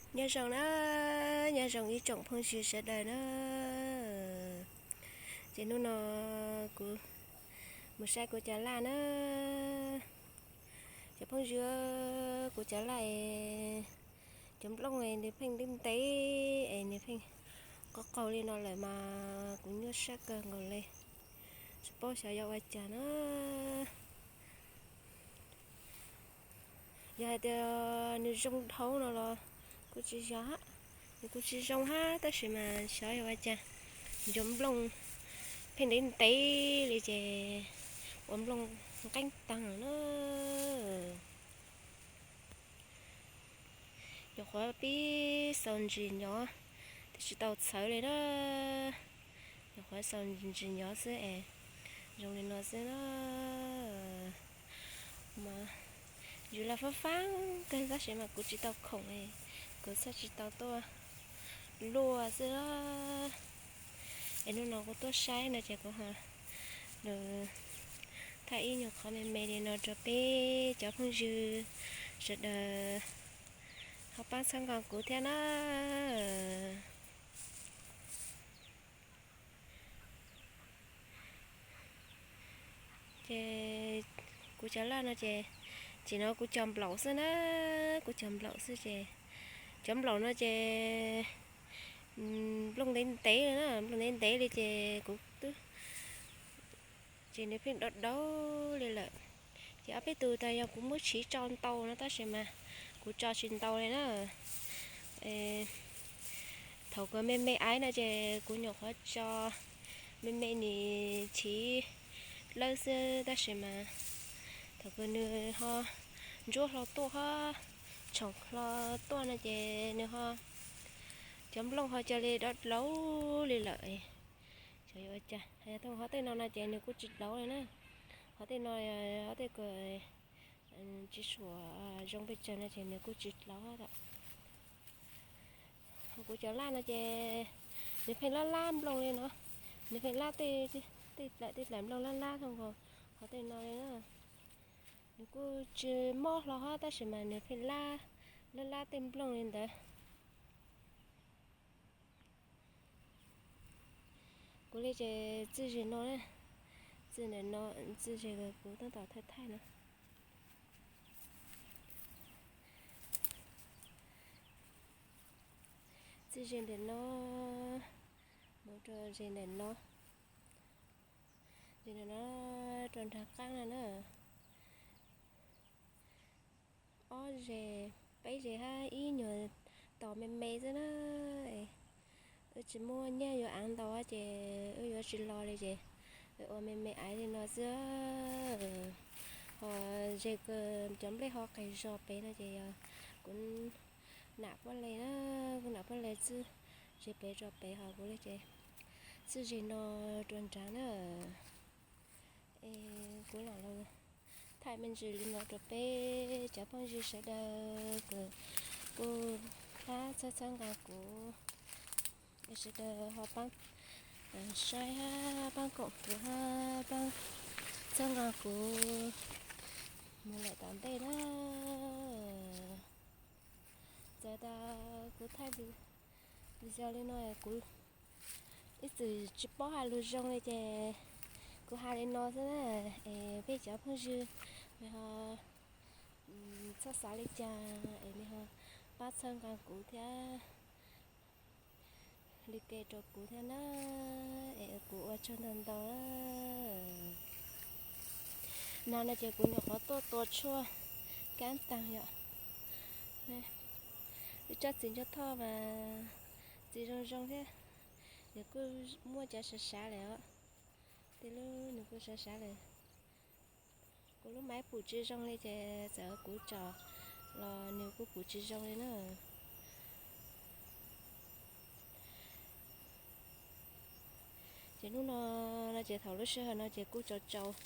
Nyob zoo na, nyob zoo ib tsoom phooj ywg sawv daws na. Ces hnub no kuv mus saib kuv cov laj na. Cov phooj ywg, kuv cov laj es cov nplooj es nws pheej ntev ntev es nws pheej qaug qaug li no lawm mas kuv nyuaj siab kawg nkaus li, tsis paub xyov yuav ua cas na. Yog hais tias nws zoo dhau no los kuj tsis yog, nws kuj tsis zoo hab, tab sis mas xyov yog ua cas cov nplooj pheej ntev ntev li ces ua nplooj nqeeb taag na. Nyuam qhuav pib xaus ntsis nyob, twb tsis tau txhawv li na. Nyuam qhuav xaus ntsis nyob xwb es zoo li no xwb na. Mas yus los faab faab kawg tab sis mas kuv tsis tau khoom, kuv txhaj tsis tau tuaj luaj xwb. Es hnub no kuv tuaj saib no ces kuv ho thaij ib nyuag qhov me me li no rau peb cov phooj ywg sawv daws ho paab txhawb nqa kuv thiab na. Ces kuv cov laj no ces, ces no kuv cov nplaum xwb na, kuv cov nplaum xwb ces, cov nplaum no ces nplooj ntev ntev li na, nplooj ntev ntev li ces kuv twb, ces nws pheej dau dau li lawm. Ces ob peb tug tas yog kuv muab tshiv tso ntau no tab sis mas kuv tso tsis ntau li na. Thaum kws me me aiv no ces kuv nyuam qhuav tso me me nim tshiv dlawb xwb tab sis mas thaum kws nws ho ntsuab hlo tuaj ho tshoom hlo tuaj no ces nws ho, cov nplooj ho ca li dau dau li lawm. Xyov yuav ua cas, yog thooj qhov tej no no ces nws kuj tsis dau li na. Qhov tej no, qhov tej kws tsis suam zoo pes tsawg no ces nws kuj tsis dau lawm. Kuv cov laj no ces nws pheej lab lab nplooj li no, nws pheej lab tej, tej dlaim tej dlaim nplooj lab lab thooj nkaus qhov tej no li na. Nws kuj tsis mob hlo hab tab sis mas nws pheej lab, lab lab tej nplooj li ntawd. Kuv li ces txij zig no, txij ntawm no, txij zig kuv tab tom thaij thaij no. Txij zig ntawm no mus rau zig ntawm no, zig ntawm no rau nraag qaab no na. Ob zeg, peb zeg hab ib nyuag tos me me xwb na. Wb tsis muaj nyiaj yuav aav ntau ces wb yuav tsis lo li ces wb ua me me aiv li no xwb. Ho zeg kws cov nplej ho qes zog pem no ces yog kuv nam puab le na, kuv nam puab le txij zig pem tso pem ho kuv li ces txij zig no rau nraag na. Es kuv lam los thaij me ntsis li no rau peb cov phooj ywg sawv daws kws kuj pab txhawb txhawb nqa kuv, sawv daws ho paab saib hab paab koom kuv hab paab txhawb nqa kuv mus lawm tom ntej na. Txawm tas kuv thaij video li no kuv ib txwm tsis paub has lug zoo li ces kuv has li no xwb na. Es peb cov phooj ywg nws ho txhob xav li cas es nws ho pab txhawb nqa kuv thiab li ke rau kuv thiab na, es kuv ua tsaug ntau ntau. Nag no ces kuv nyuam qhuav tuaj tua tshuaj kaab taag yom. Wb tsob txiv ntsug thoj mas txiv zoo zoo thiab, nws kuj muaj cov sav sav lawm os. Tej lub nws kuj sav sav lawm. Kuv lub maiv pum tsis zoo li ces txawm kuv tsom los nws kuj pum tsis zoo li na. Ces hnub no, no ces thaum lub sij hawm no ces kuj tsaus tsaus,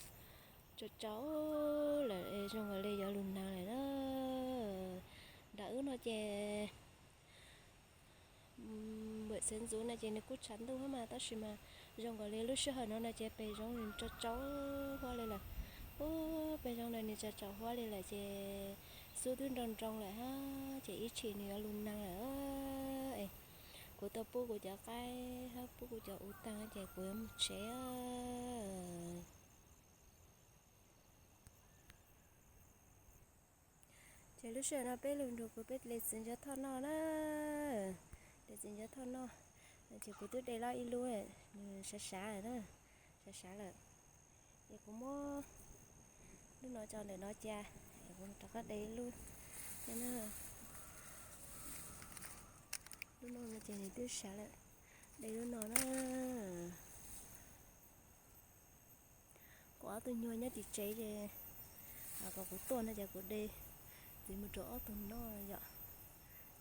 tsaus tsaus lawm, zoo nkaus li yuav lug nag lawm na. Nram wb no ces npam xeev ntxwv no ces nws kuj tshav ntuj hab mas tab sis mas zoo nkaus li lub sij hawm no no ces pes zoov nws tsaus tsaus huab li lawm. Ub, pes zoov no nws tsaus tsaus huab li lawm ces Xub twb nroo nroo lawm hab, ces ib tshim nws yuav lug naag lawm. Es kuv tau pub kuv cov qaib hab pub kuv cov ub taag ces kuv yuav moog tsev. Ces lub sij hawm no peb lug nrug kuv peb de txiv ntsov thoj noj na. De txiv ntsov thoj noj, ces kuv twb de lug ib lub, nws sav sav lawm na, sav sav lawm. Ces kuv muab lub no tso ntawm no cia, es kuv rov qab de ib lub. Lub no ces nws twb sav lawm, de lub no na. Kuv ob tug nyuag nyob tim tsev ces, kom kuv tuaj no ces kuv de txiv mus rau ob tug noj yom.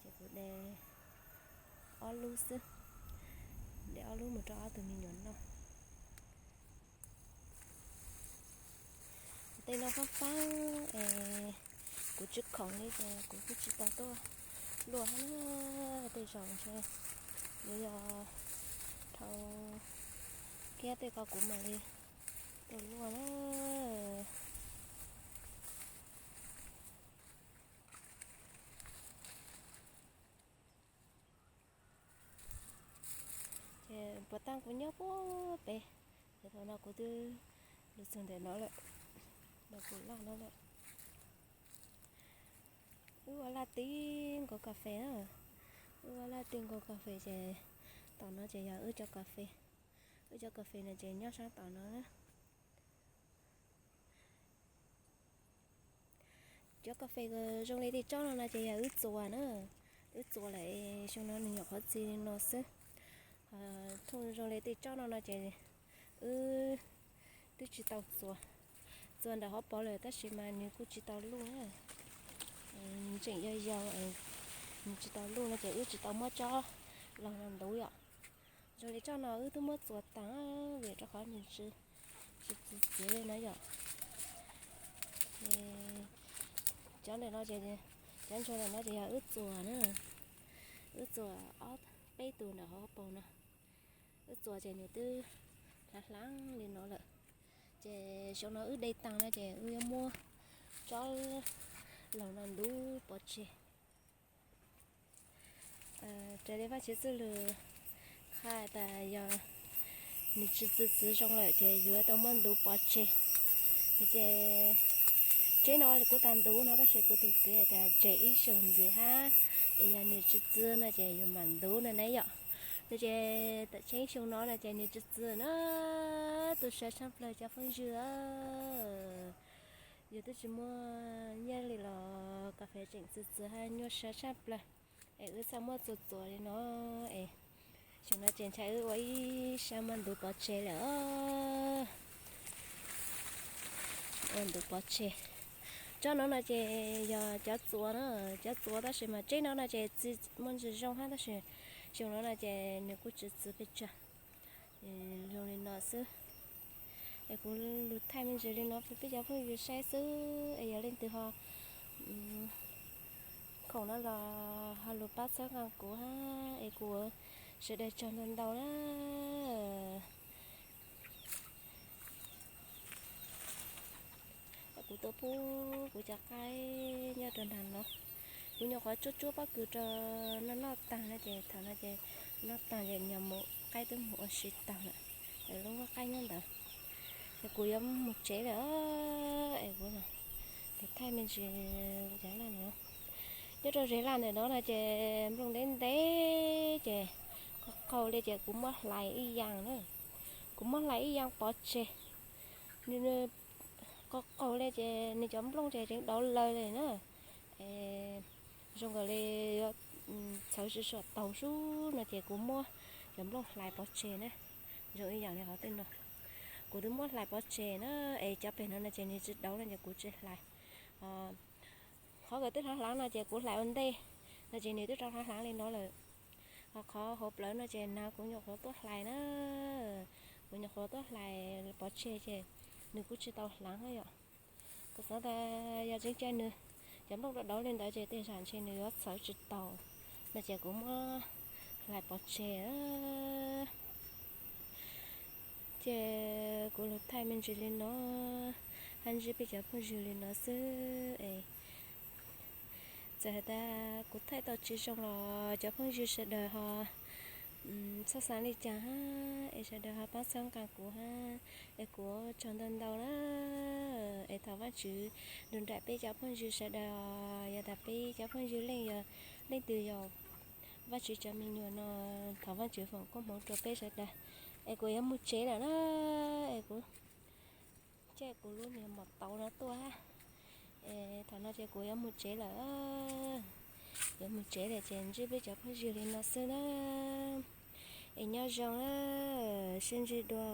Ces kuv de ob lub xwb, de ob lub mus rau ob tug me nyuam noj. Tej no faab faab es kuv tsi khoom li ces kuv kuj tsi tau tuaj luaj hab na. Tej zaum ntshe yuav yog dhau kiag tej ko kuv mam li tuaj luaj na. Ces puas taag kuv nyob puag pem, ces thaum no kuv twb lug txug ntawm no lawm, ntawm kuv laj no lawm. Wb ua laj tib nkaus kas fes na, wb ua laj tib nkaus kas fes ces tom no ces yog wb cov kas fes, wb cov kas fes no ces nyob saab tom no na. Cov kas fes zoo li tej tsob no no ces yog wb txuas na, wb txuas lawm xyoo no nws nyuam qhuav txi li no xwb. Thooj zoo li tej tsob no no ces wb twb tsi tau txuas, txuas ntawm hauv paus lawm tab sis mas nws kuj tsi tau luj na. Nws tseem yau yau, nws tsi tau luj no ces wb tsi tau muab tsob laug no ntuv yom. Zoo li tsob no wb twb muab txuas taag vim rau qhov nws tsi txwv txwv li no yom. Cov ntawm no ces, cov ntsuag ntawm no ces yog wb txuas na, wb txuas ob peb tug ntawm hauv paus no. Wb txuas ces nws twb hlav hlav li no lawm. Ces xyoo no wb de taag no ces wb yuav muab tsob laug no ntuv pov tseg. Raws li Vaajtswv txuj lug qha tas yog nws tsi txwv txwv zoo lawm ces yuav tau muab ntuv pov tseg. Ces tsheb no kuv tas ntuv no tab sis kuv tus txiv tas tseg ib xyoos ntxiv hab, es yog nws tsi txwv no ces yus mam ntuv no na yom. No ces tam tsheeb xyoo no no ces nws tsi txwv na, tu siab tshaj plawg cov phooj ywg. Yus twb tsi muaj nyiaj li los kas fes tseem txwv txwv hab nyuaj siab tshaj plawg. Es wb txhaj muab txuas txuas li no, es xyoo no ces ntshai wb ua ib sab muab ntuv pov tseg lawm. Ua ntuv pov tseg. Tsob no no ces yog cov txuas na, cov txuas tab sis mas tsheb no no ces txi muaj ntsis zoo hab tab sis xyoo no no ces nws kuj tsi txwv pes tsawg. Zoo li no xwb. Es kuv lug thaij me ntsis li no rau peb cov phooj ywg saib xwb, es yog leej twg ho khoom no los ho lug pab txhawb nqa kuv hab, es kuv sawv daws tsaug ntau ntau na. Kuv tuaj pub kuv cov qaib nyob rau nraag no. Kuv nyuam qhuav tsuab tsuab pob kws rau noj noj taag no ces thaum no ces noj taag ces nyuam mus qaib twb mus ua si taag lawm, lub qaib nyob ntawd. Es kuv yuav moog tsev lawm, es kuv thaij me ntsis cov laj no. Nyob rau zes laj ntawm no no ces nplooj ntev ntev ces qaug qaug li ces kuv muab hlais ib yaam na. Kuv muab hlais ib yaam pov tseg. Nws qaug qaug li ces nws cov nplooj ces tseem dauv lawg li na. Zoo nkaus li yuav txhawv tsi tshua taug sub no ces kuv muab cov nplooj hlais pov tseg na. Zoo ib yaam li qhov twg no, kuv twb muab hlais pov tseg na, es cov pem no no ces nws tsi dauv no ces kuv tsi hlais. Qhov kws twb hlaav hlaav no ces kuv hlais ua ntej no ces nws twb rov hlaav hlaav li no lawm. Ho qhov hauv plawv no ces nag kuv nyuam qhuav tuaj hlais na, kuv nyuam qhuav tuaj hlais pov tseg ces nws kuj tsis tau hlaav na yom. Kuv xav tas yog tseem caij nws cov nplooj rau dauv li ntawd ces tej zam ntshe nws yuav txhawv tsis taus no ces kuv muab hlais pov tseg. Ces kuv lug thaij me ntsis li no, hab ntsib peb cov phooj ywg li no xwb es Txawm has tas kuv thaij tau tsis zoo los cov phooj ywg sawv daws ho txhob xav li cas hab, es sawv daws ho paab txhawb nqaa kuv hab, es kuv tsaug ntau ntau na. Es thov Vaajtswv nrug nraim peb cov phooj ywg sawv daws, yog tas peb cov phooj ywg leej yog leej twg yog Vaajtswv cov me nyuam no, thov Vaajtswv foom koob hmoov rua peb sawv daws. Es kuv yuav moog tsev lawm na, es kuv caij kuv lub niag mom tauv no tuaj hab. Es thaum no ces kuv yuav moog tsev lawm, yuav moog tsev lawm ces ntsib peb cov phooj ywg li no xwb na. Es nyob zoo na, sib ntsib dua.